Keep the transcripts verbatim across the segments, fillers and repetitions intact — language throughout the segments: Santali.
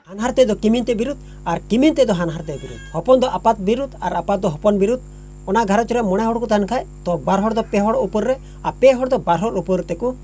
ᱦᱟᱱᱦᱟᱨ ᱛᱮᱫ ᱫᱚ ᱠᱤᱢᱤᱱ ᱛᱮ ᱵᱤᱨᱩᱫ ᱟᱨ ᱠᱤᱢᱤᱱ ᱛᱮᱫ ᱫᱚ ᱦᱟᱱᱦᱟᱨ ᱛᱮ ᱵᱤᱨᱩᱫ, ᱦᱚᱯᱚᱱ ᱫᱚ ᱟᱯᱟᱛ ᱵᱤᱨᱩᱫ ᱟᱨ ᱟᱯᱟᱛ ᱫᱚ ᱦᱚᱯᱚᱱ ᱵᱤᱨᱩᱫ᱾ ᱚᱱᱟ ᱜᱷᱟᱨᱚᱸᱡᱽ ᱨᱮ ᱢᱚᱬᱮ ᱦᱚᱲ ᱠᱚ ᱛᱟᱦᱮᱱ ᱠᱷᱟᱡ, ᱛᱚ ᱵᱟᱨ ᱦᱚᱲ ᱫᱚ ᱯᱮ ᱦᱚᱲ ᱩᱯᱚᱨ ᱨᱮ ᱟᱨ ᱯᱮ ᱦᱚᱲ ᱫᱚ ᱵᱟᱨ ᱦᱚᱲ ᱩᱯᱚᱨ ᱛᱮᱠᱚ,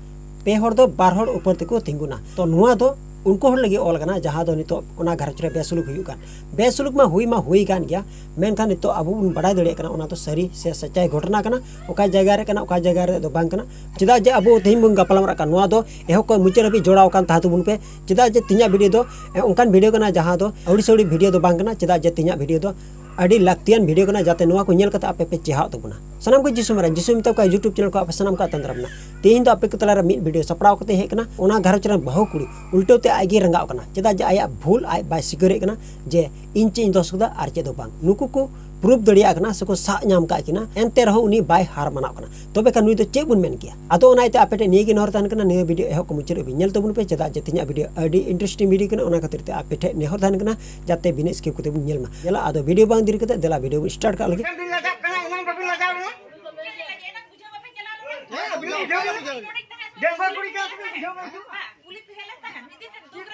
ᱯᱮ ᱦᱚᱲ ᱫᱚ ᱵᱟᱨ ᱦᱚᱲ ᱩᱯᱚᱨ ᱛᱮᱠᱚ ᱛᱤᱸᱜᱩᱱᱟ᱾ ᱛᱚ ᱱᱚᱣᱟ ᱫᱚ ᱩᱱᱠᱩ ᱦᱚᱲ ᱞᱟᱹᱜᱤᱫ ᱚᱞ ᱠᱟᱱᱟ ᱡᱟᱦᱟᱸ ᱫᱚ ᱱᱤᱛᱚᱜ ᱚᱱᱟ ᱜᱷᱟᱨᱚᱸᱡᱽ ᱨᱮ ᱵᱮᱥᱩᱞᱩᱠ ᱦᱩᱭᱩᱜ ᱠᱟᱱ᱾ ᱵᱮᱥᱩᱞᱩᱠ ᱢᱟ ᱦᱩᱭ ᱢᱟ ᱦᱩᱭ ᱠᱟᱱ ᱜᱮᱭᱟ, ᱢᱮᱱᱠᱷᱟᱱ ᱱᱤᱛᱚᱜ ᱟᱵᱚ ᱵᱚᱱ ᱵᱟᱰᱟᱭ ᱫᱟᱲᱮᱭᱟᱜ ᱠᱟᱱᱟ ᱚᱱᱟ ᱫᱚ ᱥᱟᱹᱨᱤ ᱥᱮ ᱥᱟᱪᱟᱭ ᱜᱷᱚᱴᱚᱱᱟ ᱠᱟᱱᱟ, ᱚᱠᱟ ᱡᱟᱭᱜᱟ ᱨᱮ ᱠᱟᱱᱟ, ᱚᱠᱟ ᱡᱟᱭᱜᱟ ᱨᱮ ᱫᱚ ᱵᱟᱝ ᱠᱟᱱᱟ᱾ ᱪᱮᱫᱟᱜ ᱡᱮ ᱟᱵᱚ ᱛᱮᱦᱮᱧ ᱵᱚᱱ ᱜᱟᱯᱟᱞᱢᱟᱨᱟᱜ ᱠᱟᱱ, ᱱᱚᱣᱟ ᱫᱚ ᱮᱦᱚᱵ ᱠᱷᱚᱱ ᱢᱩᱪᱟᱹᱫ ᱦᱟᱹᱵᱤᱡ ᱡᱚᱲᱟᱣ ᱟᱠᱟᱱ ᱛᱟᱦᱮᱸ ᱛᱟᱵᱚᱱ ᱯᱮ᱾ ᱪᱮᱫᱟᱜ ᱡᱮ ᱛᱮᱦᱮᱧᱟᱜ ᱵᱷᱤᱰᱤᱭᱳ ᱫᱚ ᱮ, ᱚᱱᱠᱟᱱ ᱵᱷᱤᱰᱤᱭᱳ ᱠᱟᱱᱟ ᱡᱟᱦᱟᱸ ᱫᱚ ᱟᱹᱣᱲᱤ ᱥᱟᱹᱣᱲᱤ ᱵᱷᱤᱰᱤᱭᱳ ᱫᱚ ᱵᱟᱝ ᱠᱟᱱᱟ᱾ ᱪᱮᱫᱟᱜ ᱡᱮ ᱛᱮᱦᱮᱧᱟᱜ ᱵᱷᱤᱰᱤᱭᱳ ᱫᱚ ᱟᱹᱰᱤ ᱞᱟᱹᱠᱛᱤᱭᱟᱱ ᱵᱷᱤᱰᱤᱭᱳ ᱠᱟᱱᱟ, ᱡᱟᱛᱮ ᱱᱚᱣᱟ ᱠᱚ ᱧᱮᱞ ᱠᱟᱛᱮ ᱟᱯᱮ ᱯᱮ ᱪᱮᱦᱟᱣᱜ ᱛᱟᱵᱚᱱᱟ᱾ ᱥᱟᱱᱟᱢ ᱠᱚ ᱡᱤᱥᱩ ᱢᱟᱨᱟᱝ, ᱡᱤᱥᱩ ᱢᱮᱛᱟ ᱠᱚᱣᱟ YouTube ᱪᱮᱱᱮᱞ ᱠᱚ ᱟᱯᱮ ᱥᱟᱱᱟᱢ ᱠᱚ ᱟᱛᱟᱝ ᱫᱟᱨᱟᱢ ᱱᱟ᱾ ᱛᱮᱦᱮᱧ ᱫᱚ ᱟᱯᱮ ᱠᱚ ᱛᱟᱞᱟᱨᱮ ᱢᱤᱫ ᱵᱷᱤᱰᱤᱭᱳ ᱥᱟᱯᱲᱟᱣ ᱠᱟᱛᱮ ᱦᱮᱡ ᱠᱟᱱᱟ᱾ ᱚᱱᱟ ᱜᱷᱟᱨᱚᱸᱡᱽ ᱨᱮᱱ ᱵᱟᱹᱦᱩ ᱠᱩᱲᱤ ᱩᱞᱴᱟᱹᱣ ᱛᱮ ᱟᱡ ᱜᱮ ᱨᱟᱸᱜᱟᱣ ᱠᱟᱱᱟ᱾ ᱪᱮᱫᱟᱜ ᱡᱮ ᱟᱭᱟᱜ ᱵᱷᱩᱞ ᱟᱡ ᱵᱟᱭ ᱥᱤᱠᱟᱹᱨᱮᱫ ᱠᱟᱱᱟ ᱡᱮ ᱤᱧ ᱪᱮᱫ ᱤᱧ ᱫᱚᱥ ᱠᱟᱫᱟ ᱟᱨ ᱪᱮᱫ ᱦᱚᱸ ᱵᱟᱝ᱾ ᱱᱩᱠᱩ ᱠᱚ ᱯᱨᱩᱯ ᱫᱟᱲᱮᱭᱟᱜ ᱠᱟᱱᱟ ᱥᱮᱠᱚ ᱥᱟᱵ ᱧᱟᱢ ᱠᱟᱜ ᱠᱤᱱᱟ, ᱮᱱᱛᱮ ᱨᱮᱦᱚᱸ ᱩᱱᱤ ᱵᱟᱭ ᱦᱟᱨ ᱢᱟᱱᱟᱣ ᱠᱟᱱᱟ᱾ ᱛᱚᱵᱮ ᱠᱷᱟᱱ ᱱᱩᱭ ᱫᱚ ᱪᱮᱫ ᱵᱚᱱ ᱢᱮᱱ ᱠᱮᱭᱟ? ᱟᱫᱚ ᱚᱱᱟ ᱤᱭᱟᱹᱛᱮ ᱟᱯᱮ ᱴᱷᱮᱱ ᱱᱤᱭᱟᱹ ᱜᱮ ᱱᱮᱦᱚᱨ ᱛᱟᱦᱮᱱ ᱠᱟᱱᱟ, ᱱᱤᱭᱟᱹ ᱵᱷᱤᱰᱤᱭᱳ ᱮᱦᱚᱵ ᱠᱷᱚᱱ ᱢᱩᱪᱟᱹᱫ ᱦᱟᱹᱵᱤᱡ ᱧᱮᱞ ᱛᱟᱵᱚᱱ ᱯᱮ, ᱪᱮᱫᱟᱜ ᱡᱮ ᱛᱮᱦᱮᱧᱟᱜ ᱵᱷᱤᱰᱤᱭᱳ ᱟᱹᱰᱤ ᱤᱱᱴᱟᱨᱮᱥᱴᱤᱝ ᱵᱷᱤᱰᱤᱭᱳ ᱠᱟᱱᱟ᱾ ᱚᱱᱟ ᱠᱷᱟᱹᱛᱤᱨ ᱛᱮ ᱟᱯᱮ ᱴᱷᱮᱱ ᱱᱮᱦᱚᱨ ᱛᱟᱦᱮᱱ ᱠᱟᱱᱟ ᱡᱟᱛᱮ ᱵᱤᱱᱟᱹ ᱥᱠᱤᱯ ᱠᱟᱛᱮ ᱵᱚᱱ ᱧᱮᱞ ᱢᱟ᱾ ᱪᱟᱞᱟᱜ ᱟᱫᱚ ᱵᱷᱤᱰᱤᱭᱳ ᱵᱟᱝ ᱫᱮᱨᱤ ᱠᱟᱛᱮ ᱫᱮᱞᱟ ᱵᱷᱤᱰᱤᱭᱳ ᱵᱚᱱ ᱥᱴᱟᱨᱴ ᱠᱟᱜ ᱞᱮᱜᱮ᱾ ᱟᱵᱮᱱ ᱵᱤᱱ ᱞᱟᱡᱟᱜ ᱠᱟᱱᱟ, ᱮᱢᱚᱱ ᱵᱟᱵᱤᱱ ᱞᱟᱡᱟᱣ ᱞᱮᱱᱟ᱾ ᱦᱮᱸ, ᱟᱵᱤᱱ ᱞᱟᱡᱟᱣ ᱞᱮᱱᱟ᱾ ᱰᱟᱺᱜᱩᱣᱟᱹ ᱠᱩᱲᱤ ᱠᱟᱱᱟ ᱵᱤᱱ, ᱵᱩᱡᱷᱟᱹᱣ ᱵᱟᱝ ᱦᱤᱡᱩᱜᱼᱟ᱾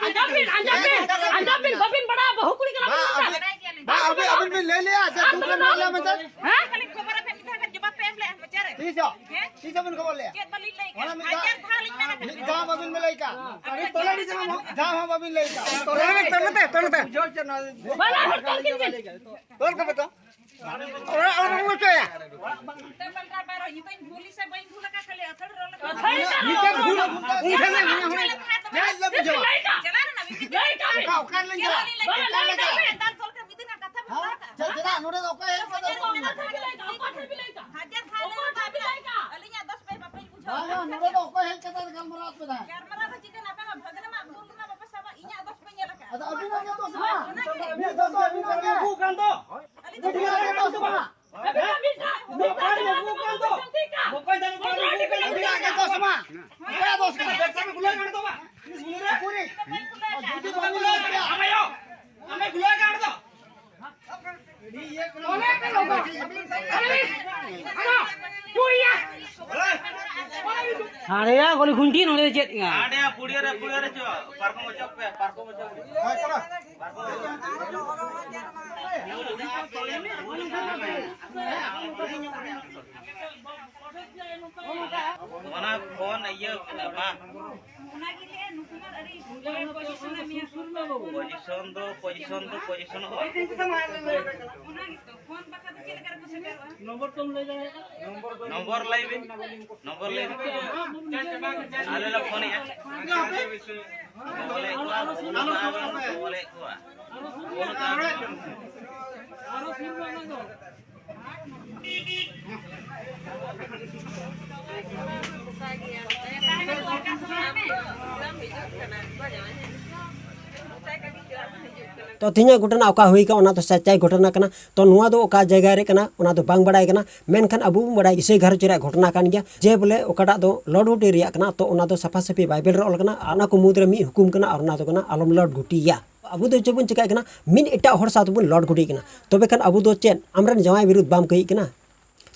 ᱟᱸᱡᱚᱢ ᱵᱤᱱ, ᱟᱸᱡᱚᱢ ᱵᱤᱱ, ᱟᱸᱡᱚᱢ ᱵᱤᱱ, ᱵᱟᱹᱵᱤᱱ ᱵᱟᱲᱟᱭᱟ, ᱵᱟᱹᱦᱩ ᱠᱩᱲᱤ ᱠᱟᱱᱟ ᱵᱤᱱ᱾ ᱵᱟ, ᱟᱵᱤᱱ, ᱵᱟ, ᱟᱵᱤᱱ, ᱟᱵᱤᱱ ᱵᱤᱱ ᱞᱟᱹᱭ ᱞᱮᱭᱟ ᱡᱮ ᱫᱩᱠ ᱨᱮ ᱢᱮᱱᱟᱜ ᱞᱮᱭᱟ ᱢᱮᱱᱛᱮ᱾ ᱦᱮᱸ? ᱠᱷᱟᱹᱞᱤ ᱠᱷᱚᱵᱚᱨ ᱟᱯᱮ ᱢᱤᱫ ᱫᱷᱟᱣ ᱜᱟᱱ ᱡᱚᱵᱟᱵ ᱯᱮ ᱮᱢ ᱞᱮᱜᱼᱟ ᱢᱚᱪᱟ ᱨᱮ᱾ ᱛᱤᱥ ᱦᱚᱸ? ᱦᱮᱸ? ᱛᱤᱥ ᱦᱚᱸ ᱵᱤᱱ ᱠᱷᱚᱵᱚᱨ ᱞᱮᱜᱼᱟ? ᱪᱮᱫ ᱵᱟᱹᱞᱤᱧ ᱞᱟᱹᱭ ᱚᱱᱟ ᱠᱟᱜᱼᱟ? ᱢᱤᱫ ᱫᱷᱟᱣ, ᱦᱟᱡᱟᱨ ᱫᱷᱟᱣ ᱞᱤᱧ ᱢᱮᱱ ᱟᱠᱟᱫ ᱢᱤᱫ ᱵᱤᱱᱟ᱾ ᱫᱷᱟᱣ ᱵᱟᱵᱤᱱ ᱞᱟᱹᱭ ᱠᱟᱜᱼᱟ᱾ ᱟᱵᱤᱱ ᱛᱚᱞᱮ ᱫᱤᱥᱚᱢ ᱦᱚᱸ᱾ ᱢᱤᱫ ᱫᱷᱟᱣ ᱦᱚᱸ ᱵᱟᱵᱤᱱ ᱞᱟᱹᱭ ᱠᱟᱜᱼᱟ᱾ ᱛᱚᱞᱮ ᱵᱤᱱ, ᱛᱚᱞ ᱠᱟᱛᱮ, ᱛᱚᱞ ᱠᱟᱛᱮ᱾ ᱵᱩᱡᱷᱟᱹᱣ ᱪᱮᱫ ᱱᱚᱣᱟ? ᱵᱟᱝ, ᱵᱟᱝ, ᱛᱚᱞ ᱠᱤᱱ ᱵᱤᱱ᱾ ᱛᱚᱞ ᱠᱟᱯᱮ ᱛᱚ᱾ ᱚᱲᱟᱜ ᱚᱲᱟᱜ ᱵᱚᱱ ᱚᱪᱚᱭᱟ᱾ ᱛᱮ ᱯᱟᱞᱴᱟ ᱵᱟᱨᱚ, ᱱᱤᱛᱚᱜ ᱤᱧ ᱵᱷᱩᱞ ᱥᱮ ᱵᱟᱹᱧ ᱵᱷᱩᱞ ᱟᱠᱟᱫ, ᱠᱷᱟᱹᱞᱤ ᱟᱹᱛᱷᱟᱹᱲᱤ ᱨᱚᱲ ᱞᱮᱠᱷᱟᱱ ᱠᱟᱛᱷᱟ ᱦᱩᱭᱱᱟ᱾ ᱱᱤᱛᱚᱜ ᱵᱷᱩᱞ ᱩᱱ ᱴᱷᱮᱱ ᱞᱮ ᱢᱮᱱᱟ, ᱦᱩᱭᱱᱟ᱾ ᱪᱮᱫ ᱞᱮ ᱵᱩᱡᱷᱟᱹᱣᱟ? ᱪᱟᱞᱟᱣ ᱞᱮᱱᱟ ᱢᱤᱫ ᱫᱤᱱ᱾ ᱚᱠᱟ, ᱚᱠᱟ ᱨᱮᱞᱤᱧ ᱪᱟᱞᱟᱣ? ᱵᱟᱝ, ᱚᱠᱟ ᱨᱮᱞᱤᱧ ᱪᱟᱞᱟᱣ? ᱫᱟᱞ ᱛᱚᱞ ᱠᱟᱛᱮ ᱢᱤᱫ ᱫᱤᱱ ᱨᱮᱱᱟᱜ ᱠᱟᱛᱷᱟ ᱵᱤᱱ ᱦᱮᱸ? ᱨᱚᱲ ᱠᱟᱜᱼᱟ᱾ ᱪᱮᱫ, ᱪᱮᱫᱟᱜ ᱱᱚᱰᱮ ᱫᱚ ᱚᱠᱚᱭ ᱦᱮᱡ ᱠᱟᱛᱮ ᱨᱚᱲ ᱠᱮᱫᱟ? ᱦᱟᱡᱟᱨ ᱫᱷᱟᱣ ᱞᱟᱹᱭ ᱨᱮᱦᱚᱸ ᱟᱹᱵᱤᱱᱟᱜ, ᱟᱹᱞᱤᱧᱟᱜ ᱫᱚᱥ ᱯᱮ ᱵᱟᱯᱮ ᱵᱩᱡᱷᱟᱹᱣᱟ᱾ ᱵᱟᱝ, ᱵᱟᱝ, ᱱᱚᱰᱮ ᱫᱚ ᱚᱠᱚᱭ ᱦᱮᱡ ᱠᱟᱛᱮ ᱜᱟᱞᱢᱟᱨᱟᱣ ᱯᱮ ᱛᱟᱦᱮᱸᱫ? ᱜᱟᱞᱢᱟᱨᱟᱣ ᱫᱚ ᱪᱤᱠᱟᱹ ᱱᱟᱯᱟᱭ ᱢᱟ ᱵᱷᱟᱹᱜᱽᱱᱟᱹ ᱢᱟ ᱵᱷᱩᱞ ᱢᱟ ᱵᱟᱯᱮ ᱥᱟᱵᱟ, ᱤᱧᱟᱜ ᱫᱚᱥ ᱯᱮ ᱧᱮᱞ ᱟᱠᱟᱫᱼᱟ᱾ ᱟᱫᱚ ᱟᱹᱵᱤᱱᱟᱜ ᱜᱮ ᱫᱚᱥ ᱢᱟ᱾ ᱚᱱᱟ ᱜᱮ᱾ ᱢᱤᱫ ᱫᱚᱥ ᱫᱚ ᱟᱹᱵᱤᱱᱟᱜ ᱜᱮ᱾ ᱟᱹᱞᱤᱧ ᱫᱚ ᱟᱹᱵᱤᱱᱟᱜ ᱜᱮ ᱫᱚᱥ ᱢᱟ᱾ ᱟᱹᱵᱤᱱᱟᱜ ᱜᱮ ᱫᱚᱥ ᱢᱟ᱾ ᱚᱠᱚᱭᱟᱜ ᱫᱚᱥ ᱠᱟᱱᱟ? ᱩᱠᱩᱨᱤᱡ᱾ ᱡᱩᱫᱤ ᱵᱟᱹᱵᱤᱱ ᱞᱟᱹᱭ ᱠᱮᱭᱟ᱾ ᱦᱟᱸᱰᱮᱭᱟ ᱜᱚᱞᱤ ᱠᱷᱩᱱᱴᱤ, ᱱᱚᱰᱮ ᱫᱚ ᱪᱮᱫ ᱠᱟᱱᱟ? ᱦᱟᱸᱰᱮᱭᱟ ᱯᱩᱲᱤᱭᱟᱹ ᱨᱮ, ᱯᱩᱲᱤᱭᱟᱹ ᱨᱮ ᱪᱚ, ᱯᱟᱨᱠᱚᱢ ᱚᱪᱚᱜ ᱯᱮ, ᱯᱟᱨᱠᱚᱢ ᱚᱪᱚᱜ ᱯᱮ᱾ ᱚᱱᱟ ᱯᱷᱳᱱ ᱤᱭᱟᱹ ᱢᱟ᱾ ᱯᱚᱡᱤᱥᱚᱱ ᱫᱚ, ᱯᱚᱡᱤᱥᱚᱱ ᱫᱚ, ᱯᱚᱡᱤᱥᱚᱱᱚᱜᱼᱟ᱾ ᱱᱚᱢᱵᱚᱨ ᱛᱚᱢ ᱞᱟᱹᱭ ᱫᱟᱲᱮᱭᱟᱜᱼᱟ? ᱱᱚᱢᱵᱚᱨ ᱞᱟᱹᱭ ᱵᱤᱱ᱾ ᱱᱚᱢᱵᱚᱨ ᱞᱟᱹᱭ ᱵᱤᱱ᱾ ᱟᱞᱮ ᱞᱮ ᱯᱷᱳᱱᱮᱜᱼᱟ᱾ ᱯᱷᱳᱱᱮᱫ ᱠᱚᱣᱟ, ᱯᱷᱳᱱᱮᱫ ᱠᱚᱣᱟ᱾ ᱟᱨᱚ ᱥᱩᱨ ᱢᱮ ᱚᱱᱟ ᱫᱚ᱾ ᱛᱚ ᱛᱮᱦᱮᱧᱟᱜ ᱜᱷᱚᱴᱚᱱᱟ ᱚᱠᱟ ᱦᱩᱭ ᱠᱟᱱᱟ, ᱚᱱᱟ ᱫᱚ ᱥᱟᱪᱟᱭ ᱜᱷᱚᱴᱚᱱᱟ ᱠᱟᱱᱟ᱾ ᱛᱚ ᱱᱚᱣᱟ ᱫᱚ ᱚᱠᱟ ᱡᱟᱭᱜᱟ ᱨᱮ ᱠᱟᱱᱟ, ᱚᱱᱟ ᱫᱚ ᱵᱟᱝ ᱵᱟᱲᱟᱭ ᱠᱟᱱᱟ, ᱢᱮᱱᱠᱷᱟᱱ ᱟᱵᱚ ᱵᱚᱱ ᱵᱟᱲᱟᱭ ᱤᱥᱟᱹᱭ ᱜᱷᱟᱨᱚᱸᱡᱽ ᱨᱮᱭᱟᱜ ᱜᱷᱚᱴᱚᱱᱟ ᱠᱟᱱ ᱜᱮᱭᱟ, ᱡᱮ ᱵᱚᱞᱮ ᱚᱠᱟᱴᱟᱜ ᱫᱚ ᱞᱚᱰ ᱜᱷᱩᱴᱤ ᱨᱮᱭᱟᱜ ᱠᱟᱱᱟ, ᱛᱚ ᱚᱱᱟ ᱫᱚ ᱥᱟᱯᱷᱟ ᱥᱟᱹᱯᱷᱤ ᱵᱟᱭᱵᱮᱞ ᱨᱮ ᱚᱞ ᱠᱟᱱᱟ, ᱟᱨ ᱚᱱᱟ ᱠᱚ ᱢᱩᱫᱽ ᱨᱮ ᱢᱤᱫ ᱦᱩᱠᱩᱢ ᱠᱟᱱᱟ, ᱟᱨ ᱚᱱᱟ ᱫᱚ ᱠᱟᱱᱟ, ᱟᱞᱚᱢ ᱞᱚᱰ ᱜᱷᱩᱴᱤᱭᱟ᱾ ᱟᱵᱚ ᱫᱚ ᱪᱮᱫ ᱵᱚᱱ ᱪᱮᱠᱟᱭ ᱠᱟᱱᱟ? ᱢᱤᱫ ᱮᱴᱟᱜ ᱦᱚᱲ ᱥᱟᱶ ᱛᱮᱵᱚᱱ ᱞᱚᱰ ᱜᱷᱩᱴᱤ ᱠᱟᱱᱟ᱾ ᱛᱚᱵᱮ ᱠᱷᱟᱱ ᱟᱵᱚ ᱫᱚ ᱪᱮᱫ, ᱟᱢᱨᱮᱱ ᱡᱟᱶᱟᱭ ᱵᱤᱨᱩᱫᱷ ᱵᱟᱢ ᱠᱟᱹᱭᱤᱜ ᱠᱟᱱᱟ?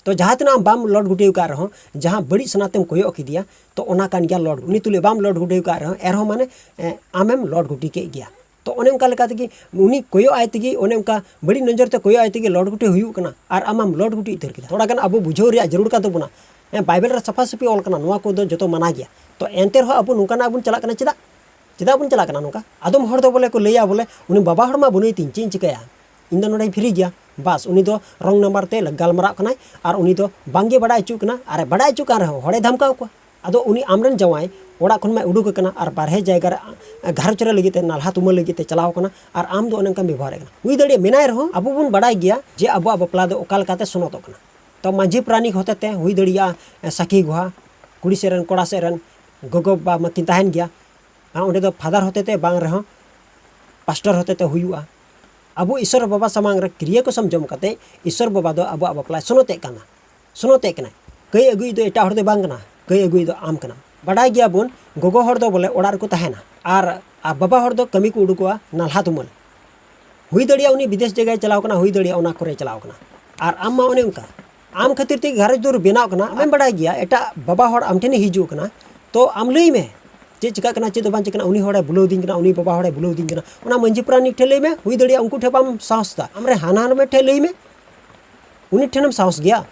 ᱛᱚ ᱡᱟᱦᱟᱸ ᱛᱤᱱᱟᱹᱜ ᱟᱢ ᱵᱟᱢ ᱞᱚᱰ ᱜᱷᱩᱴᱤ ᱟᱠᱟᱫ ᱨᱮᱦᱚᱸ, ᱡᱟᱦᱟᱸ ᱵᱟᱹᱲᱤᱡ ᱥᱟᱱᱟ ᱛᱮᱢ ᱠᱚᱭᱚᱜ ᱠᱮᱫᱮᱭᱟ, ᱛᱚ ᱚᱱᱟ ᱠᱟᱱ ᱜᱮᱭᱟ ᱞᱚᱰ᱾ ᱩᱱᱤ ᱛᱩᱞᱩᱡ ᱵᱟᱢ ᱞᱚᱰ ᱜᱷᱩᱴᱤ ᱟᱠᱟᱫ ᱨᱮᱦᱚᱸ, ᱮᱱᱨᱮᱦᱚᱸ ᱢᱟᱱᱮ, ᱮ, ᱟᱢᱮᱢ ᱞᱚᱰ ᱜᱷᱩᱴᱤ ᱠᱮᱫ ᱜᱮᱭᱟ᱾ ᱛᱚ ᱚᱱᱮ ᱚᱱᱠᱟ ᱞᱮᱠᱟ ᱛᱮᱜᱮ ᱩᱱᱤ ᱠᱚᱭᱚᱜ ᱟᱭ ᱛᱮᱜᱮ, ᱚᱱᱮ ᱚᱱᱠᱟ ᱵᱟᱹᱲᱤᱡ ᱱᱚᱡᱚᱨ ᱛᱮ ᱠᱚᱭᱚᱜ ᱟᱭ ᱛᱮᱜᱮ ᱞᱚᱰ ᱜᱷᱩᱴᱤ ᱦᱩᱭᱩᱜ ᱠᱟᱱᱟ, ᱟᱨ ᱟᱢ ᱟᱢ ᱞᱚᱰ ᱜᱷᱩᱴᱤ ᱩᱛᱟᱹᱨ ᱠᱮᱫᱟ᱾ ᱛᱷᱚᱲᱟ ᱜᱟᱱ ᱟᱵᱚ ᱵᱩᱡᱷᱟᱹᱣ ᱨᱮᱭᱟᱜ ᱡᱟᱹᱨᱩᱲ ᱠᱟᱱ ᱛᱟᱵᱚᱱᱟ᱾ ᱦᱮᱸ, ᱵᱟᱭᱵᱮᱞ ᱨᱮ ᱥᱟᱯᱷᱟ ᱥᱟᱹᱯᱷᱤ ᱚᱞ ᱠᱟᱱᱟ, ᱱᱚᱣᱟ ᱠᱚᱫᱚ ᱡᱚᱛᱚ ᱢᱟᱱᱟ ᱜᱮᱭᱟ᱾ ᱛᱚ ᱮᱱᱛᱮ ᱨᱮᱦᱚᱸ ᱟᱵᱚ ᱱᱚᱝᱠᱟᱱᱟᱜ ᱵᱚᱱ ᱪᱟᱞᱟᱜ ᱠᱟᱱᱟ, ᱪᱮᱫᱟᱜ? ᱪᱮᱫᱟᱜ ᱵᱚᱱ ᱪᱟᱞᱟᱜ ᱠᱟᱱᱟ ᱱᱚᱝᱠᱟ? ᱟᱫᱚᱢ ᱦᱚᱲ ᱫᱚ ᱵᱚᱞᱮ ᱠᱚ ᱞᱟᱹᱭᱟ, ᱵᱚᱞᱮ, "ᱩᱱᱤ ᱵᱟᱵᱟ ᱦᱚᱲ ᱢᱟ ᱵᱟᱹᱱᱩᱭ ᱛᱤᱧ, ᱪᱮᱫ ᱤᱧ ᱪᱤᱠᱟᱹᱭᱟ? ᱤᱧ ᱫᱚ ᱱᱚᱰᱮᱧ ᱯᱷᱤᱨᱤ ᱜᱮᱭᱟ, ᱵᱟᱥ, ᱩᱱᱤ ᱫᱚ ᱨᱚᱝ ᱱᱟᱢᱵᱟᱨ ᱛᱮ ᱜᱟᱞᱢᱟᱨᱟᱜ ᱠᱟᱱᱟᱭ, ᱟᱨ ᱩᱱᱤ ᱫᱚ ᱵᱟᱝᱜᱮ ᱵᱟᱰᱟᱭ ᱦᱚᱪᱚᱜ ᱠᱟᱱᱟ, ᱟᱨᱮ ᱵᱟᱰᱟᱭ ᱦᱚᱪᱚ ᱠᱟᱱ ᱨᱮᱦᱚᱸ ᱦᱚᱲᱮ ᱫᱷᱟᱢᱠᱟᱣ ᱠᱚᱣᱟ᱾" ᱟᱫᱚ ᱩᱱᱤ ᱟᱢᱨᱮᱱ ᱡᱟᱶᱟᱭ ᱚᱲᱟᱜ ᱠᱷᱚᱱ ᱢᱟᱭ ᱩᱰᱩᱠ ᱟᱠᱟᱱᱟ, ᱟᱨ ᱵᱟᱨᱦᱮ ᱡᱟᱭᱜᱟ ᱨᱮ, ᱟ, ᱜᱷᱟᱨᱚᱸᱡᱽ ᱨᱮ ᱞᱟᱹᱜᱤᱫ ᱛᱮ, ᱱᱟᱞᱦᱟ ᱛᱩᱢᱟᱹᱞ ᱞᱟᱹᱜᱤᱫ ᱛᱮ ᱪᱟᱞᱟᱣ ᱟᱠᱟᱱᱟ, ᱟᱨ ᱟᱢ ᱫᱚ ᱚᱱᱮ ᱚᱱᱠᱟᱢ ᱵᱮᱵᱚᱦᱟᱨᱮᱫ ᱠᱟᱱᱟ᱾ ᱦᱩᱭ ᱫᱟᱲᱮᱭᱟᱜᱼᱟ ᱢᱮᱱᱟᱭ ᱨᱮᱦᱚᱸ, ᱟᱵᱚ ᱵᱚᱱ ᱵᱟᱰᱟᱭ ᱜᱮᱭᱟ ᱡᱮ ᱟᱵᱚᱣᱟᱜ ᱵᱟᱯᱞᱟ ᱫᱚ ᱚᱠᱟ ᱞᱮᱠᱟᱛᱮ ᱥᱚᱱᱚᱛᱚᱜ ᱠᱟᱱᱟ᱾ ᱛᱚ ᱢᱟᱹᱡᱷᱤ ᱯᱟᱨᱟᱱᱤᱠ ᱦᱚᱛᱮᱛᱮ ᱦᱩᱭ ᱫᱟᱲᱮᱭᱟᱜᱼᱟ, ᱮ, ᱥᱟᱹᱠᱷᱤ ᱜᱚᱦᱟ, ᱠᱩᱲᱤ ᱥᱮᱫ ᱨᱮᱱ, ᱠᱚᱲᱟ ᱥᱮᱫ ᱨᱮᱱ, ᱜᱚᱜᱚ ᱵᱟᱵᱟ ᱢᱟᱹᱠᱤᱱ ᱛᱟᱦᱮᱱ ᱜᱮᱭᱟ᱾ ᱟᱨ ᱚᱸᱰᱮ ᱫᱚ ᱯᱷᱟᱫᱟᱨ ᱦᱚᱛᱮᱛᱮ ᱵᱟᱝ ᱨᱮᱦᱚᱸ ᱯᱟᱥᱴᱚᱨ ᱦᱚᱛᱮᱛᱮ ᱦᱩᱭᱩᱜᱼᱟ᱾ ᱟᱵᱚ ᱤᱥᱚᱨ ᱵᱟᱵᱟ ᱥᱟᱢᱟᱝ ᱨᱮ ᱠᱨᱤᱭᱟᱹ ᱠᱚ ᱥᱟᱢᱡᱚᱢ ᱠᱟᱛᱮ ᱤᱥᱚᱨ ᱵᱟᱵᱟ ᱫᱚ ᱟᱵᱚᱣᱟᱜ ᱵᱟᱯᱞᱟᱭ ᱥᱚᱱᱚᱛᱮᱫ ᱠᱟᱱᱟ, ᱥᱚᱱᱚᱛᱮᱫ ᱠᱟᱱᱟᱭ᱾ ᱠᱟᱹᱭ ᱟᱹᱜᱩᱭᱤᱡ ᱫᱚ ᱮᱴᱟᱜ ᱦᱚᱲ ᱫᱚ ᱵᱟᱝ ᱠᱟᱱᱟ, ᱠᱟᱹᱭ ᱟᱹᱜᱩᱭᱤᱡ ᱫᱚ ᱟᱢ ᱠᱟᱱᱟᱢ᱾ ᱵᱟᱰᱟᱭ ᱜᱮᱭᱟᱵᱚᱱ, ᱜᱚᱜᱚ ᱦᱚᱲ ᱫᱚ ᱵᱚᱞᱮ ᱚᱲᱟᱜ ᱨᱮᱠᱚ ᱛᱟᱦᱮᱱᱟ, ᱟᱨ, ᱟᱨ ᱵᱟᱵᱟ ᱦᱚᱲ ᱫᱚ ᱠᱟᱹᱢᱤ ᱠᱚ ᱩᱰᱩᱠᱚᱜᱼᱟ ᱱᱟᱞᱦᱟ ᱛᱩᱢᱟᱹᱞ᱾ ᱦᱩᱭ ᱫᱟᱲᱮᱭᱟᱜᱼᱟ ᱩᱱᱤ ᱵᱤᱫᱮᱥ ᱡᱟᱭᱜᱟᱭ ᱪᱟᱞᱟᱣ ᱠᱟᱱᱟ, ᱦᱩᱭ ᱫᱟᱲᱮᱭᱟᱜᱼᱟ ᱚᱱᱟ ᱠᱚᱨᱮ ᱪᱟᱞᱟᱣ ᱠᱟᱱᱟ, ᱟᱨ ᱟᱢ ᱢᱟ ᱚᱱᱮ ᱚᱱᱠᱟ᱾ ᱟᱢ ᱠᱷᱟᱹᱛᱤᱨ ᱛᱮᱜᱮ ᱜᱷᱟᱨᱚᱸᱡᱽ ᱫᱩᱣᱟᱹᱨ ᱵᱮᱱᱟᱜ ᱠᱟᱱᱟ᱾ ᱟᱢᱮᱢ ᱵᱟᱰᱟᱭ ᱜᱮᱭᱟ ᱮᱴᱟᱜ ᱵᱟᱵᱟ ᱦᱚᱲ ᱟᱢ ᱴᱷᱮᱱᱮ ᱦᱤᱡᱩᱜ ᱠᱟᱱᱟ, ᱛᱚ ᱟᱢ ᱞᱟᱹᱭ ᱢᱮ ᱪᱮᱫ ᱪᱤᱠᱟᱹᱜ ᱠᱟᱱᱟ, ᱪᱮᱫ ᱫᱚ ᱵᱟᱝ ᱪᱤᱠᱟᱹᱜ ᱠᱟᱱᱟ, ᱩᱱᱤ ᱦᱚᱲᱮ ᱵᱩᱞᱟᱹᱣ ᱫᱤᱧ ᱠᱟᱱᱟ, ᱩᱱᱤ ᱵᱟᱵᱟ ᱦᱚᱲᱮ ᱵᱩᱞᱟᱹᱣ ᱫᱤᱧ ᱠᱟᱱᱟ᱾ ᱚᱱᱟ ᱢᱟᱺᱡᱷᱤ ᱯᱟᱨᱟᱱᱤᱠ ᱴᱷᱮᱱ ᱞᱟᱹᱭ ᱢᱮ, ᱦᱩᱭ ᱫᱟᱲᱮᱭᱟᱜᱼᱟ ᱩᱱᱠᱩ ᱴᱷᱮᱱ ᱵᱟᱢ ᱥᱟᱦᱚᱥ ᱫᱟ᱾ ᱟᱢᱨᱮ ᱦᱟᱱᱦᱟᱨ ᱢᱮ ᱴᱷᱮᱱ ᱞᱟᱹᱭ ᱢᱮ, ᱩᱱᱤ ᱴᱷᱮᱱᱮᱢ ᱥᱟᱦᱚᱥ ᱜᱮᱭᱟ?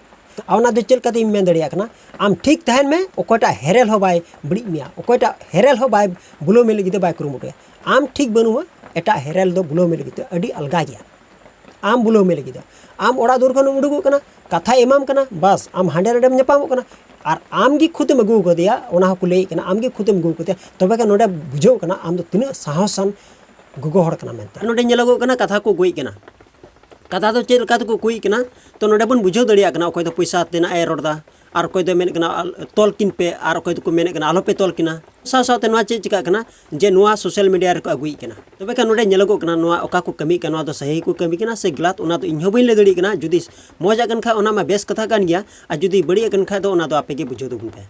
ᱟᱨ ᱚᱱᱟ ᱫᱚ ᱪᱮᱫ ᱞᱮᱠᱟᱛᱮ ᱤᱧ ᱢᱮᱱ ᱫᱟᱲᱮᱭᱟᱜ ᱠᱟᱱᱟ, ᱟᱢ ᱴᱷᱤᱠ ᱛᱟᱦᱮᱱ ᱢᱮ, ᱚᱠᱚᱭᱴᱟᱜ ᱦᱮᱨᱮᱞ ᱦᱚᱸ ᱵᱟᱭ ᱵᱟᱹᱲᱤᱡ ᱢᱮᱭᱟ, ᱚᱠᱚᱭᱴᱟᱜ ᱦᱮᱨᱮᱞ ᱦᱚᱸ ᱵᱟᱭ ᱵᱩᱞᱟᱹᱣ ᱢᱮ ᱞᱟᱹᱜᱤᱫ ᱫᱚ ᱵᱟᱭ ᱠᱩᱨᱩᱢᱩᱴᱩᱭᱟ᱾ ᱟᱢ ᱴᱷᱤᱠ ᱵᱟᱹᱱᱩᱢᱟ, ᱮᱴᱟᱜ ᱦᱮᱨᱮᱞ ᱫᱚ ᱵᱩᱞᱟᱹᱣ ᱢᱮ ᱞᱟᱹᱜᱤᱫ ᱫᱚ ᱟᱹᱰᱤ ᱟᱞᱜᱟ ᱜᱮᱭᱟ᱾ ᱟᱢ ᱵᱩᱞᱟᱹᱣ ᱢᱮ ᱞᱟᱹᱜᱤᱫ ᱫᱚ, ᱟᱢ ᱚᱲᱟᱜ ᱫᱩᱣᱟᱹᱨ ᱠᱷᱚᱱᱮᱢ ᱩᱰᱩᱠᱚᱜ ᱠᱟᱱᱟ, ᱠᱟᱛᱷᱟᱭ ᱮᱢᱟᱢ ᱠᱟᱱᱟ, ᱵᱟᱥ ᱟᱢ ᱦᱟᱸᱰᱮ ᱱᱟᱰᱮᱢ ᱧᱟᱯᱟᱢᱚᱜ ᱠᱟᱱᱟ, ᱟᱨ ᱟᱢ ᱜᱮ ᱠᱷᱩᱫᱮᱢ ᱟᱹᱜᱩ ᱟᱠᱟᱫᱮᱭᱟ, ᱚᱱᱟ ᱦᱚᱸᱠᱚ ᱞᱟᱹᱭᱮᱫ ᱠᱟᱱᱟ, ᱟᱢ ᱜᱮ ᱠᱷᱩᱫᱮᱢ ᱟᱹᱜᱩ ᱟᱠᱟᱫᱮᱭᱟ, ᱛᱚᱵᱮ ᱠᱷᱟᱱ ᱱᱚᱰᱮ ᱵᱩᱡᱷᱟᱹᱜ ᱠᱟᱱᱟ ᱟᱢ ᱫᱚ ᱛᱤᱱᱟᱹᱜ ᱥᱟᱦᱚᱥᱟᱱ ᱜᱚᱜᱚ ᱦᱚᱲ ᱠᱟᱱᱟ ᱢᱮᱱᱛᱮ᱾ ᱱᱚᱰᱮ ᱧᱮᱞᱚᱜᱚᱜ ᱠᱟᱱᱟ ᱠᱟᱛᱷᱟ ᱠᱚ ᱠᱩᱭᱮᱫ ᱠᱟᱱᱟ, ᱠᱟᱛᱷᱟ ᱫᱚ ᱪᱮᱫ ᱞᱮᱠᱟ ᱛᱮᱠᱚ ᱠᱩᱭᱮᱫ ᱠᱟᱱᱟ, ᱛᱚ ᱱᱚᱰᱮ ᱵᱚᱱ ᱵᱩᱡᱷᱟᱹᱣ ᱫᱟᱲᱮᱭᱟᱜ ᱠᱟᱱᱟ ᱚᱠᱚᱭ ᱫᱚ ᱯᱚᱭᱥᱟ ᱛᱮᱱᱟᱜ ᱮ ᱨᱚᱲ ᱮᱫᱟ, ᱟᱨ ᱚᱠᱚᱭ ᱫᱚᱭ ᱢᱮᱱᱮᱫ ᱠᱟᱱᱟ, "ᱟᱞ-, ᱛᱚᱞ ᱠᱤᱱ ᱯᱮ", ᱟᱨ ᱚᱠᱚᱭ ᱫᱚᱠᱚ ᱢᱮᱱᱮᱫ ᱠᱟᱱᱟ, "ᱟᱞᱚᱯᱮ ᱛᱚᱞ ᱠᱤᱱᱟ"᱾ ᱥᱟᱶ ᱥᱟᱶᱛᱮ ᱱᱚᱣᱟ ᱪᱮᱫ ᱪᱤᱠᱟᱹᱜ ᱠᱟᱱᱟ ᱡᱮ ᱱᱚᱣᱟ ᱥᱳᱥᱟᱞ ᱢᱤᱰᱤᱭᱟ ᱨᱮᱠᱚ ᱟᱹᱜᱩᱭᱮᱫ ᱠᱟᱱᱟ᱾ ᱛᱚᱵᱮ ᱠᱷᱟᱱ ᱱᱚᱰᱮ ᱧᱮᱞᱚᱜᱚᱜ ᱠᱟᱱᱟ ᱱᱚᱣᱟ ᱚᱠᱟ ᱠᱚ ᱠᱟᱹᱢᱤᱭᱮᱫ ᱠᱟᱱᱟ, ᱱᱚᱣᱟ ᱫᱚ ᱥᱟᱹᱦᱤ ᱠᱚ ᱠᱟᱹᱢᱤ ᱠᱟᱱᱟ ᱥᱮ ᱜᱟᱞᱟᱛ, ᱚᱱᱟ ᱫᱚ ᱤᱧ ᱦᱚᱸ ᱵᱟᱹᱧ ᱞᱟᱹᱭ ᱫᱟᱲᱮᱭᱟᱜ ᱠᱟᱱᱟ᱾ ᱡᱩᱫᱤ ᱢᱚᱡᱽ ᱟᱜ ᱠᱟᱱ ᱠᱷᱟᱡ ᱚᱱᱟ ᱢᱟ ᱵᱮᱥ ᱠᱟᱛᱷᱟ ᱠᱟᱱ ᱜᱮᱭᱟ, ᱟᱨ ᱡᱩᱫᱤ ᱵᱟᱹᱲᱤᱡ ᱟᱜ ᱠᱟᱱ ᱠᱷᱟᱡ ᱫᱚ ᱚᱱᱟ ᱫᱚ ᱟᱯᱮ ᱜᱮ ᱵᱩᱡᱷᱟᱹᱣ ᱛᱟᱵᱚᱱ ᱯᱮ᱾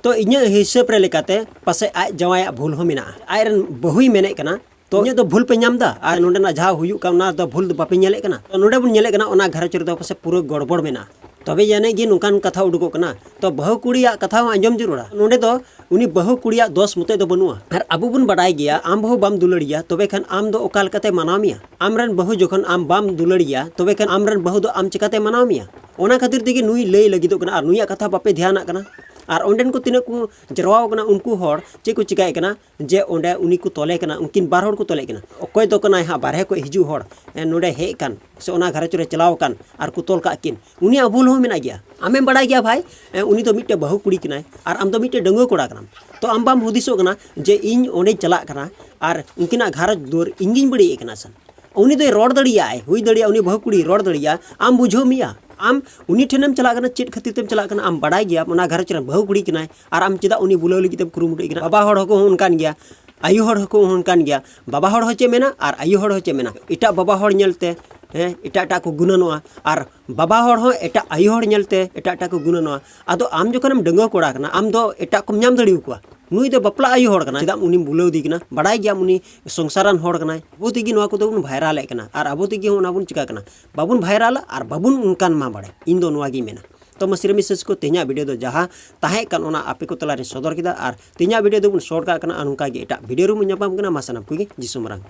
ᱛᱚ ᱤᱧᱟᱹᱜ ᱦᱤᱥᱟᱹᱵ ᱨᱮ ᱞᱮᱠᱟᱛᱮ ᱯᱟᱥᱮᱡ ᱟᱡ ᱡᱟᱶᱟᱭᱟᱜ ᱵᱷᱩᱞ ᱦᱚᱸ ᱢᱮᱱᱟᱜᱼᱟ᱾ ᱟᱡᱨᱮᱱ ᱵᱟᱹᱦᱩᱭ ᱢᱮᱱᱮᱫ ᱠᱟᱱᱟ, ᱛᱚ ᱤᱧᱟᱹᱜ ᱫᱚ ᱵᱷᱩᱞ ᱯᱮ ᱧᱟᱢ ᱮᱫᱟ ᱟᱨ ᱱᱚᱸᱰᱮᱱᱟᱜ ᱡᱟᱦᱟᱸ ᱦᱩᱭᱩᱜ ᱠᱟᱱ ᱚᱱᱟ ᱫᱚ ᱵᱷᱩᱞ ᱫᱚ ᱵᱟᱯᱮ ᱧᱮᱞᱮᱫ ᱠᱟᱱᱟ᱾ ᱛᱚ ᱱᱚᱸᱰᱮ ᱵᱚᱱ ᱧᱮᱞᱮᱫ ᱠᱟᱱᱟ ᱚᱱᱟ ᱜᱷᱟᱨᱚᱸᱡᱽ ᱨᱮᱫᱚ ᱯᱟᱥᱮᱡ ᱯᱩᱨᱟᱹ ᱜᱚᱲᱵᱚᱲ ᱢᱮᱱᱟᱜᱼᱟ᱾ ᱛᱚᱵᱮ ᱡᱟᱹᱱᱤᱡ ᱜᱮ ᱱᱚᱝᱠᱟᱱ ᱠᱟᱛᱷᱟ ᱩᱰᱩᱠᱚᱜ ᱠᱟᱱᱟ᱾ ᱛᱚ ᱵᱟᱹᱦᱩ ᱠᱩᱲᱤᱭᱟᱜ ᱠᱟᱛᱷᱟ ᱦᱚᱸ ᱟᱸᱡᱚᱢ ᱡᱟᱹᱨᱩᱲᱟ᱾ ᱱᱚᱸᱰᱮ ᱫᱚ ᱩᱱᱤ ᱵᱟᱹᱦᱩ ᱠᱩᱲᱤᱭᱟᱜ ᱫᱚᱥ ᱢᱚᱛᱚᱡ ᱫᱚ ᱵᱟᱹᱱᱩᱜᱼᱟ᱾ ᱟᱨ ᱟᱵᱚ ᱵᱚᱱ ᱵᱟᱰᱟᱭ ᱜᱮᱭᱟ, ᱟᱢ ᱵᱟᱹᱦᱩ ᱵᱟᱢ ᱫᱩᱞᱟᱹᱲᱤᱭᱟ, ᱛᱚᱵᱮ ᱠᱷᱟᱱ ᱟᱢ ᱫᱚ ᱚᱠᱟ ᱞᱮᱠᱟᱛᱮ ᱢᱟᱱᱟᱣ ᱢᱮᱭᱟ? ᱟᱢᱨᱮᱱ ᱵᱟᱹᱦᱩ ᱡᱚᱠᱷᱚᱱ ᱟᱢ ᱵᱟᱢ ᱫᱩᱞᱟᱹᱲᱤᱭᱟ, ᱛᱚᱵᱮ ᱠᱷᱟᱱ ᱟᱢᱨᱮᱱ ᱵᱟᱹᱦᱩ ᱫᱚ ᱟᱢ ᱪᱤᱠᱟᱛᱮ ᱢᱟᱱᱟᱣ ᱢᱮᱭᱟ? ᱚᱱᱟ ᱠᱷᱟᱹᱛᱤᱨ ᱛᱮᱜᱮ ᱱᱩᱭ ᱞᱟᱹᱭ ᱞᱟᱹᱜᱤᱫᱚᱜ ᱠᱟᱱᱟ ᱟᱨ ᱱᱩᱭᱟᱜ ᱠᱟᱛᱷᱟ ᱵᱟᱯᱮ ᱫᱷᱮᱭᱟᱱᱟᱜ ᱠᱟᱱᱟ᱾ ᱟᱨ ᱚᱸᱰᱮᱱ ᱠᱚ ᱛᱤᱱᱟᱹᱜ ᱠᱚ ᱡᱟᱨᱣᱟ ᱟᱠᱟᱱᱟ, ᱩᱱᱠᱩ ᱦᱚᱲ ᱪᱮᱫ ᱠᱚ ᱪᱤᱠᱟᱭᱮᱫ ᱠᱟᱱᱟ ᱡᱮ ᱚᱸᱰᱮ ᱩᱱᱤ ᱠᱚ ᱛᱚᱞᱮ ᱠᱟᱱᱟ, ᱩᱱᱠᱤᱱ ᱵᱟᱨ ᱦᱚᱲ ᱠᱚ ᱛᱚᱞᱮ ᱠᱟᱱᱟ᱾ ᱚᱠᱚᱭ ᱫᱚ ᱠᱟᱱᱟᱭ ᱦᱟᱸᱜ ᱵᱟᱨᱦᱮ ᱠᱷᱚᱱ ᱦᱤᱡᱩᱜ ᱦᱚᱲ, ᱮ, ᱱᱚᱸᱰᱮ ᱦᱮᱡ ᱟᱠᱟᱱ ᱥᱮ ᱚᱱᱟ ᱜᱷᱟᱨᱚᱸᱡᱽ ᱨᱮ ᱪᱟᱞᱟᱣ ᱟᱠᱟᱱ ᱟᱨ ᱠᱚ ᱛᱚᱞ ᱠᱟᱜ ᱠᱤᱱ, ᱩᱱᱤᱭᱟᱜ ᱵᱷᱩᱞ ᱦᱚᱸ ᱢᱮᱱᱟᱜ ᱜᱮᱭᱟ᱾ ᱟᱢᱮᱢ ᱵᱟᱲᱟᱭ ᱜᱮᱭᱟ ᱵᱷᱟᱭ, ᱮ, ᱩᱱᱤ ᱫᱚ ᱢᱤᱫᱴᱮᱡ ᱵᱟᱹᱦᱩ ᱠᱩᱲᱤ ᱠᱟᱱᱟᱭ ᱟᱨ ᱟᱢ ᱫᱚ ᱢᱤᱫᱴᱮᱡ ᱰᱟᱺᱜᱩᱣᱟᱹ ᱠᱚᱲᱟ ᱠᱟᱱᱟᱢ᱾ ᱛᱚ ᱟᱢ ᱵᱟᱢ ᱦᱩᱫᱤᱥᱚᱜ ᱠᱟᱱᱟ ᱡᱮ ᱤᱧ ᱚᱸᱰᱮᱧ ᱪᱟᱞᱟᱜ ᱠᱟᱱᱟ ᱟᱨ ᱩᱱᱠᱤᱱᱟᱜ ᱜᱷᱟᱨᱚᱸᱡᱽ ᱫᱩᱣᱟᱹᱨ ᱤᱧ ᱜᱤᱧ ᱵᱟᱹᱲᱤᱡ ᱮᱫ ᱠᱟᱱᱟ ᱥᱮ? ᱩᱱᱤ ᱫᱚᱭ ᱨᱚᱲ ᱫᱟᱲᱮᱭᱟᱜᱼᱟᱭ, ᱦᱩᱭ ᱫᱟᱲᱮᱭᱟᱜᱼᱟ ᱩᱱᱤ ᱵᱟᱹᱦᱩ ᱠᱩᱲᱤᱭ ᱨᱚᱲ ᱫᱟᱲᱮᱭᱟᱜᱼᱟ, ᱟᱢ ᱵᱩᱡᱷᱟᱹᱣ ᱢᱮᱭᱟ᱾ ᱟᱢ ᱩᱱᱤ ᱴᱷᱮᱱᱮᱢ ᱪᱟᱞᱟᱜ ᱠᱟᱱᱟ, ᱪᱮᱫ ᱠᱷᱟᱹᱛᱤᱨ ᱛᱮᱢ ᱪᱟᱞᱟᱜ ᱠᱟᱱᱟ? ᱟᱢ ᱵᱟᱰᱟᱭ ᱜᱮᱭᱟᱢ ᱚᱱᱟ ᱜᱷᱟᱨᱚᱸᱡᱽ ᱨᱮᱱ ᱵᱟᱹᱦᱩ ᱠᱩᱲᱤ ᱠᱟᱱᱟᱭ, ᱟᱨ ᱟᱢ ᱪᱮᱫᱟᱜ ᱩᱱᱤ ᱵᱩᱞᱟᱹᱣ ᱞᱟᱹᱜᱤᱫ ᱮᱢ ᱠᱩᱨᱩᱢᱩᱴᱩᱭ ᱠᱟᱱᱟ? ᱵᱟᱵᱟ ᱦᱚᱲ ᱦᱚᱸᱠᱚ ᱚᱱᱠᱟᱱ ᱜᱮᱭᱟ, ᱟᱭᱳ ᱦᱚᱲ ᱦᱚᱸᱠᱚ ᱚᱱᱠᱟᱱ ᱜᱮᱭᱟ᱾ ᱵᱟᱵᱟ ᱦᱚᱲ ᱦᱚᱸ ᱪᱮᱫ ᱢᱮᱱᱟ ᱟᱨ ᱟᱭᱳ ᱦᱚᱲ ᱦᱚᱸ ᱪᱮᱫ ᱢᱮᱱᱟ? ᱮᱴᱟᱜ ᱵᱟᱵᱟ ᱦᱚᱲ ᱧᱮᱞᱛᱮ ᱦᱮᱸ, ᱮᱴᱟᱜ ᱮᱴᱟᱜ ᱠᱚ ᱜᱩᱱᱟᱹᱱᱚᱜᱼᱟ᱾ ᱟᱨ ᱵᱟᱵᱟ ᱦᱚᱲ ᱦᱚᱸ ᱮᱴᱟᱜ ᱟᱭᱳ ᱦᱚᱲ ᱧᱮᱞᱛᱮ ᱮᱴᱟᱜ ᱮᱴᱟᱜ ᱠᱚ ᱜᱩᱱᱟᱹᱱᱚᱜᱼᱟ᱾ ᱟᱫᱚ ᱟᱢ ᱡᱚᱠᱷᱚᱱᱮᱢ ᱰᱟᱺᱜᱩᱣᱟᱹ ᱠᱚᱲᱟ ᱠᱟᱱᱟ, ᱟᱢ ᱫᱚ ᱮᱴᱟᱜ ᱠᱚᱢ ᱧᱟᱢ ᱫᱟᱲᱮᱭᱟᱠᱚᱣᱟ᱾ ᱱᱩᱭ ᱫᱚ ᱵᱟᱯᱞᱟ ᱟᱭᱳ ᱦᱚᱲ ᱠᱟᱱᱟ, ᱪᱮᱫᱟᱜ ᱩᱱᱤᱢ ᱵᱩᱞᱟᱹᱣ ᱤᱫᱤ ᱠᱟᱱᱟ? ᱵᱟᱲᱟᱭ ᱜᱮᱭᱟᱢ ᱩᱱᱤ ᱥᱚᱝᱥᱟᱨᱟᱱ ᱦᱚᱲ ᱠᱟᱱᱟᱭ᱾ ᱟᱵᱚ ᱛᱮᱜᱮ ᱱᱚᱣᱟ ᱠᱚᱫᱚ ᱵᱚᱱ ᱵᱷᱟᱭᱨᱟᱞᱮᱫ ᱠᱟᱱᱟ ᱟᱨ ᱟᱵᱚ ᱛᱮᱜᱮ ᱦᱚᱸ ᱚᱱᱟ ᱵᱚᱱ ᱪᱤᱠᱟ ᱠᱟᱱᱟ, ᱵᱟᱵᱚᱱ ᱵᱷᱟᱭᱨᱟᱞᱟ ᱟᱨ ᱵᱟᱵᱚᱱ ᱚᱱᱠᱟᱱ ᱢᱟ ᱵᱟᱲᱮ᱾ ᱤᱧ ᱫᱚ ᱱᱚᱣᱟ ᱜᱤᱧ ᱢᱮᱱᱟ᱾ ᱛᱚ ᱢᱟᱹᱥᱨᱤ ᱢᱤᱥᱮᱥ ᱠᱚ, ᱛᱮᱦᱮᱧᱟᱜ ᱵᱷᱤᱰᱤᱭᱳ ᱫᱚ ᱡᱟᱦᱟᱸ ᱛᱟᱦᱮᱸ ᱠᱟᱱ, ᱚᱱᱟ ᱟᱯᱮ ᱠᱚ ᱛᱟᱞᱟᱨᱮᱧ ᱥᱚᱫᱚᱨ ᱠᱮᱫᱟ᱾ ᱟᱨ ᱛᱮᱦᱮᱧᱟᱜ ᱵᱷᱤᱰᱤᱭᱳ ᱫᱚᱵᱚᱱ ᱥᱚᱨᱴ ᱠᱟᱜ ᱠᱟᱱᱟ, ᱟᱨ ᱱᱚᱝᱠᱟ ᱜᱮ ᱮᱴᱟᱜ ᱵᱷᱤᱰᱤᱭᱳ ᱨᱮᱵᱚᱱ ᱧᱟᱯᱟᱢ ᱠᱟᱱᱟ᱾ ᱢᱟ ᱥᱟᱱᱟᱢ ᱠᱚᱜᱮ ᱡᱤᱥᱩ ᱢᱟᱨᱟᱝ᱾